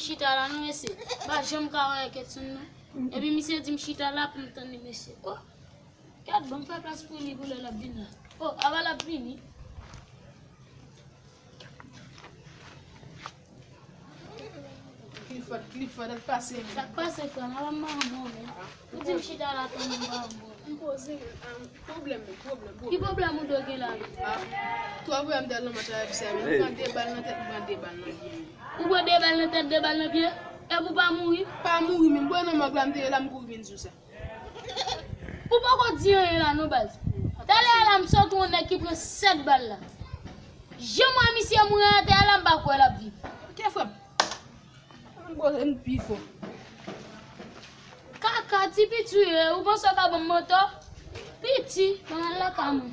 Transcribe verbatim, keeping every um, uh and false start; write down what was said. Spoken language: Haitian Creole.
Chita la non mesye. M pa janm ka wè Ketson non. Epi misye di m chita la pou m tann li mesye. Oh. Gad bon, m fè plas pou li pou lè l ap vin la. Oh, ava l ap vini. Clifford, Clifford, ap pase. Sa k pase frè m? Ava m maman mwen. Ou di m chita la tann m maman mwen. M poze men, ah, pwoblèm men, pwoblèm, pwoblèm. Ki pwoblèm ou dwe gen la? Ah, twa vwè m dèyè nan match avè misye, men m pran de bal nan tèt, m pran de bal nan pye. Ou pran de bal nan tèt, de bal nan pye? Epi ou pa mouri? Pa mouri, men m bwè nan mòg la, m te ye la, m kouri vin sou sa. Ou poko di anyen la non baz. Talè a la m sot yon nèg ki pran sèt bal la. Jan m wè misye mouri atè a la m pa kwè l ap viv. Ok frè m. Ann poze m pi fò. Kaka ti piti ou ye, ou panse w ka ban m mantò? Piti, ban m al lakay mwen.